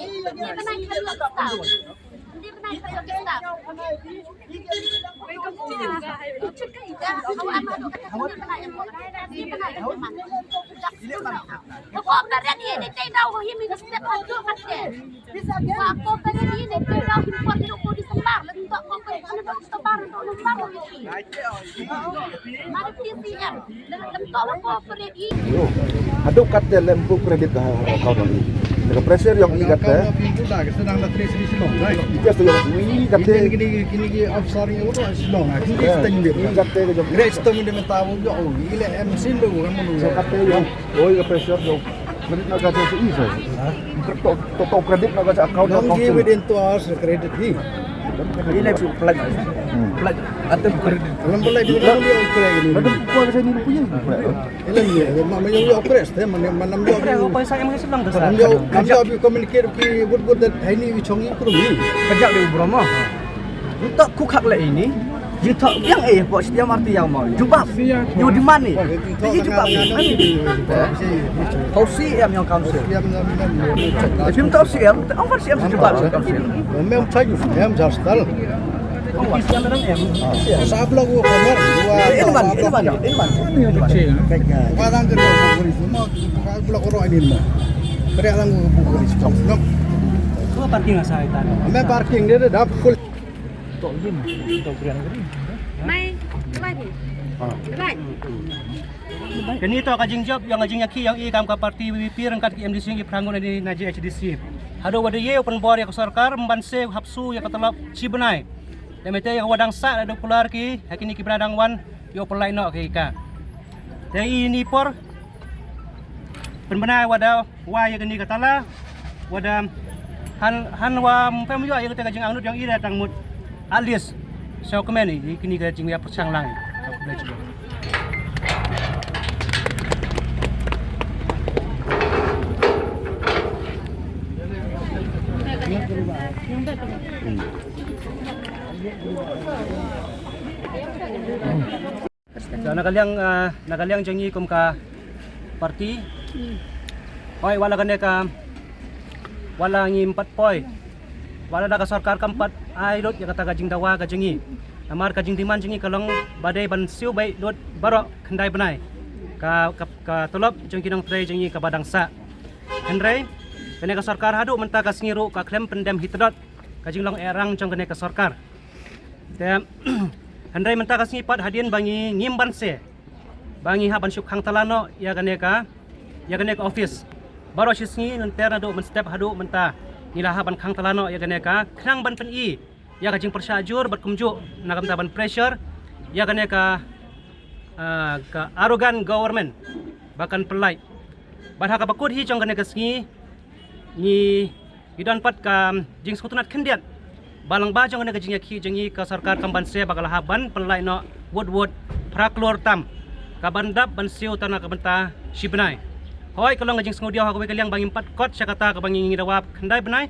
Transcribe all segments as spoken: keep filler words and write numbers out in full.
Hindi ba nai ka dua ka staff? Hindi ba nai ka dua ka staff? Ka cooperate ïa ine i daw hi mi ka step ha dua ka step. Wa cooperate ïa ine i daw hi por dua ko December. Lada cooperate ïa ine i daw October, daw November, daw December. Mari T C M. Lada cooperate ïa ine. Yo, haduh katte lem pu credit ha account ni. Ka pressure ïong i kata. Ka pressure ïong i kata. Kini kini kini ki officer ïong i kata. Kini kata ka jong. Kini kata ka jong. Oi, ka pressure ïong. Credit na ka jong i sa. Ha? To, to, to credit na ka jong account. Don't give it into us credit hi. Ini plat. Plat. Atau credit. Lam plat di lam di credit. Ila ni, ma, ma ïoh, ïoh press te, ma, ma, ma lam ïoh. Ïoh pisa em kasi lang. Lam ïoh, lam ïoh bi communicate ki wut wut that hai ni wi chong i krum ni. Kajak di bro mo. Untuk kukak le ini. Jingtok yang eh, pok setiap arti yang mau. Jubab. Yo di mana? Di jubab ni. Tau C M yang council. Jim tau C M, tau C M jubab. Mem chaju, mem jastal. Sa blok ko komer. Ini man, ini man, ini man. Kadang ke blok ko ini mah. Kadang ko buku di stok. Ko parking asal itu. Ame parking dia dah full. Tok gym, tok grian gini. Mai, mai. Mai. Kani to ka jingjop ïong ka jingïakhih ïong i kam ka party V P P ryngkat ki M D C ïong i phrang ngut na J H D C. Haduh ba da ïeh u pynbor ïa ka sorkar, ym ban se hap su ïa ka tulop shi bnai. Te mynta ïa ka wa dang sah da kular ki, ha kini ki bnai dang wan, ïoh pynlait noh ki ka. Te i ni por, pynbna wa da, wa ïa kani ka tala, wa da, han, han wa ym pem ïoh ïa kata ka jingangnud ïong i da tang mut, at least, so kmen i, kini ka jingïa pyrshang lang. So, na ka liang, ah, na ka liang jong ngi kum ka party. Hoi, wat la kane ka, wat la ngim pat poi. Wat la da ka sorkar kam pat ai lut ïa kata ka jingdawa ka jong ngi. Namar ka jingdemand jong ngi ka long ba dei ban siew beit lut baroh khyndai bnai. Ka, ka, ka tulop jong ki nongtrei jong ngi kaba dang sah. Hynrei, kane ka sorkar haduh mynta ka sngi ruh ka khlem pyndem hi tdot ka jinglong eh rang jong kane ka sorkar. Te, hynrei mynta ka sngi pat hadien ba ngi ngim banse ba ngi hap ban shu khang tala noh ïa kane ka, ïa kane ka office. Baroh shi sngi lynter naduh mynstep haduh mynta ngi la hap ban khang tala noh ïa kane ka khnang ban pyni ïa ka jingpyrshah jur bad kumjuh na ka bynta ban pressure ïa kane ka, ah, ka arrogant government ba kan pynlait. Bad ha kaba kut hi jong kane ka sngi ngi, ngi don pat ka jingsngewtynnat khyndiat ba lyngba jong kane ka jingïakhih jong ngi ka sorkar kam banse ba ka la hap ban pynlait noh wut wut phra klur tam ka ban dap ban siew tang na ka bynta shi bnai. Hoi ka long ka jingsngewdiaw ha kawei ka liang ba ngim pat kot sha kata kaba ngi ngi dawa khyndai bnai.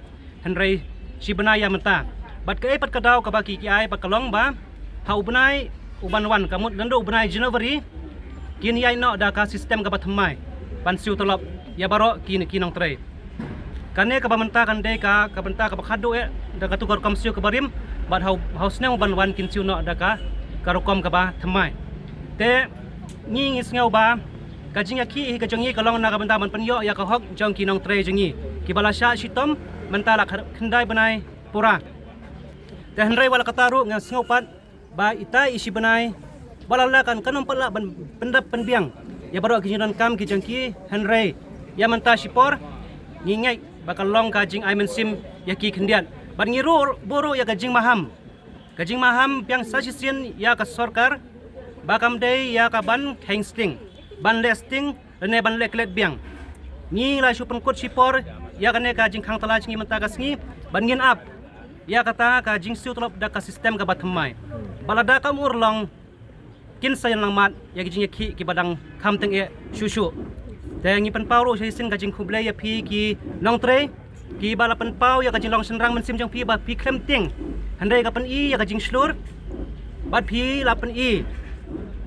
Hynrei shi bnai ïa mynta. Bad kaei pat ka daw kaba ki ki ai bad ka long ba ha u bnai u ban wan ka mut naduh u bnai January kin ïai noh da ka system kaba thymmai ban siew tulop ïa baroh ki, ki nongtrei. Kane kaba mynta kan dei ka, ka bynta kaba khadduh eh da katu ka rukom siew kaba rim bad ha u, ha u snem u ban wan kin siew noh da ka, ka rukom kaba thymmai. Te ngi ngi sngew ba ka jingïakhih hi ka jong ngi ka long na ka bynta ban pynïoh ïa ka hok jong ki nongtrei jong ngi kiba la shah shitom mynta la khyndai bnai pura. Te hynrei wat la kata ruh nga sngew pat ba ita i shi bnai ba la la kan kan ym pat lah ban pyndap pynbiang ïa baroh ki jingdonkam ki jong ki hynrei ïa mynta shipor ngi ngeit ba ka long ka jingai mynsiem ïa ki khyndiat bad ngi ruh buh ruh ïa ka jingmaham. Ka jingmaham biang sa shisien ïa ka sorkar ba kam dei ïa ka ban kheiñ sting, ban leh sting lane ban leh klet biang. Ngi la shu pynkut shipor ïa kane ka jingkhang tala jong ngi mynta ka sngi ban ngin ap ïa kata ka jingsiew tulop da ka system kaba thymmai. Ba lada kam urlong kin sa ïalang mat ïa ki jingïakhih kiba dang kham tyngeh shuh shuh. Te ngi pynpaw ruh shisien ka jingkhublei ïa phi ki nongtrei kiba la pynpaw ïa ka jinglong shynrang mynsiem jong phi ba phi khlem tieng. Hynrei ka pyni ïa ka jingshlur bad phi la pyni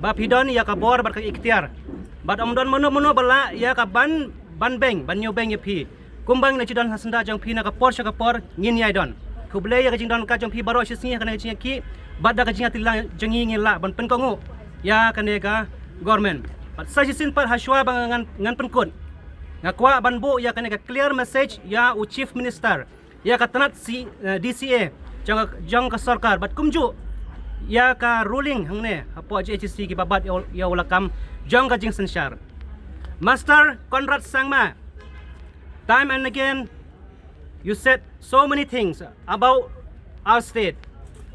ba phi don ïa ka bor bad ka iktiar bad ym don mano mano ba lah ïa ka ban, ban beng, ban ñiew beng ïa phi. Kumba ngi la ju don ha syndah jong phi na ka por sha ka por ngin ïai don. Khublei ïa ka jingdon ka jong phi baroh shi sngi ha kane ka jingïakhih bad da ka jingïatrei lang jong ngi ngin lah ban pynkohnguh ïa kane ka government. Bad sa shisien pat ha shuwa ba ngan, ngan pynkut, nga kwah ban buh ïa kane ka clear message ïa u Chief Minister, ïa ka tnat C, eh, D C A jong, jong ka sorkar bad kumjuh ïa ka ruling hangne hapoh J H D C kiba bat ïa u, ïa u lakam jong ka jingsynshar. Master Conrad Sangma, Time and again, you said so many things about our state,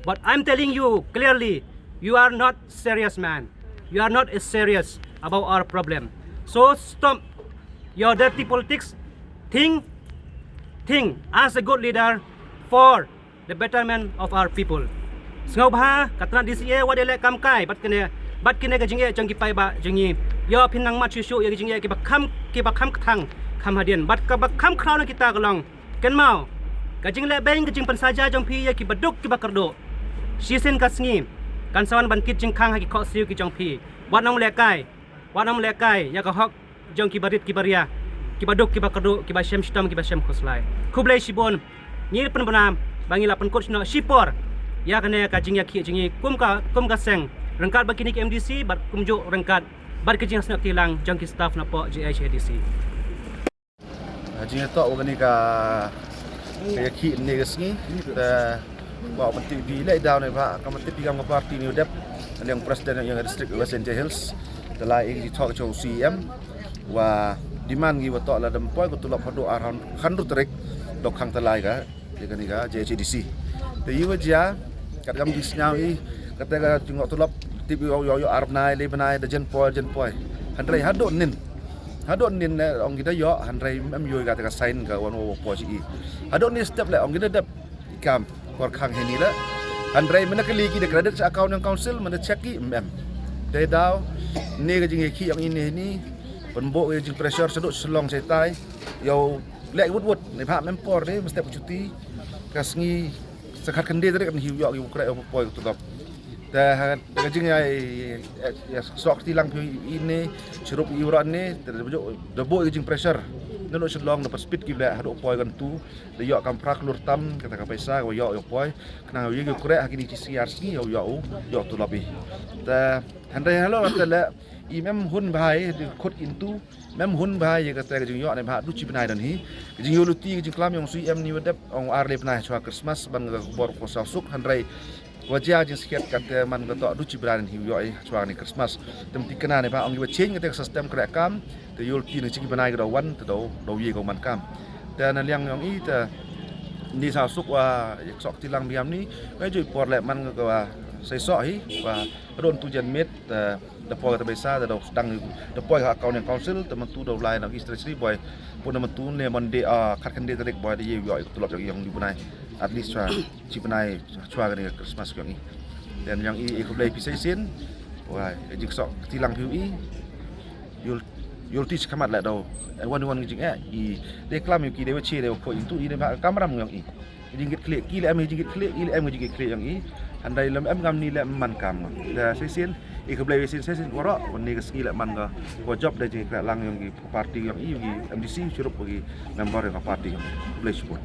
but I'm telling you clearly, you are not serious, man. You are not serious about our problem. So stop your dirty politics. Think, think as a good leader for the betterment of our people. Sngewbha ka tnat D C A wat ïa leh kam kai bad kane, bad kane ka jingeh jong ki paidbah jong ngi. Ïa phin nang mat shuh shuh ïa ki jingeh kiba kham, kiba kham kthang kham hadien bad kaba kham khraw na kita ka long. Kynmaw, ka jingleh beiñ, ka jingpynsaja jong phi ïa kiba duk kiba kyrduh, shisien ka sngi kan sa wan ban kit jingkhang ha ki khohsiew ki jong phi. Wat nang lehkai, wat nang lehkai ïa ka hok jong kiba rit kiba ria, kiba duk kiba kyrduh, kiba shem shitom, kiba shem khuslai. Khublei shibun. Ngi pynbna ba ngi la pynkut shnong shipor ïa kane ka jingïakhih jong ngi kum ka, kum ka seng, ryngkat bad kine ki M D C bad kumjuh ryngkat bad ka jingsngew kti lang jong ki staff napoh J H A D C. Jingïatoh wa kane ka, ka ïakhih ne ka sngi te ba ban tip bi leh daw ne ba ka ban tip bi kam ka party ne u dep, liang president ïa ka district West Jaintia Hills. Te la ïa ki thoh ka jong C E M wa demand ngi wa toh la dam poi ka tulop haduh ar hynriew tarik, dok khang te lai ka ïa kane ka J H A D C. Te ïa wa jia kat kam ki snyaw i kata ka jingok tulop tip ïoh ïoh ïoh ar bnai le bnai da jen poi jen poi. Hynrei haduh nin, haduh nin ne ong ki da ïoh, hynrei em ïoh kata ka sign ka wan wa poi i. Haduh nin step le ong ki da dep kam kor khang heni le. Hynrei mena kali ki da credit sa account ïa ka council, mena check ki em em. Te daw ne ka jingïakhih ïa ngi ne heni pynbok ïa jing pressure shaduh shlong shatai. Ïoh leh wut wut ne ba mem por de mesti chuti ka sngi sa khat khyndiat tarik kan hiu ïoh ïa u kreh ïa u poi ka tulop. Te ha ka jingïa ïa sok ti lang phi i ne chirup i u ran ne te da bok ïa jing pressure. Nanu shlong na pa speed ki bleh haduh poi kan tu da ïoh kam phra klur tam kata ka paisa ka ïoh ïoh poi. Khnang ïa u kreh ha kini chi sngi ar sngi ïoh ïoh u ïoh tulop i. Te hynrei halo te le i mem hun bhai di khut kintu mem hun bha ïa kata ka jingïoh ne bha du chi bnai don hi. Ka jingïoh luti ka jingklam ïong sui em ni wa dep ong ar le bnai chwa Christmas ban ka bor ko saw suk hynrei wa jia jingskhet kata man ka toh du chi bnai don hi ïoh i chwa ni Christmas. Tem ti kena ne bha ong ïa wa change kata ka system kreh kam te ïoh luti ne chi bnai ka do wan te do do ïa ka man kam. Te na liang ïong i te ni saw suk wa ïa sok ti lang biam ni wa ju por le man ka wa sai so hi wa don tu jan met te da poi ta pisa da dau sdang da poi ha account ïa council te myntu da lai na East Treasury boi pun da myntu ne Monday a khat khyndiat tarik boi da ïoh ïoh tulop ïong ïong di bnai at least chwa chi bnai chwa kane Christmas ïong i. Then ïong i i khublei pisa isin wa jing sok ti lang phi i yul yul ti chi khmat la dau wan wan jing eh i de klam ïong ki de wa chi de wa poi tu i de ma kamram ïong i. Jingkit khlieh ki le em jingkit khlieh ki le em jingkit khlieh ïong i. Hynrei lem em kam ni le man kam. Da session i khublei session session waro wan ni ka sngi le man ka ko job da jingkit lang ïong ki party ïong i ïong ki M D C chirup ki member ïong ka party ïong i. Khublei shibun.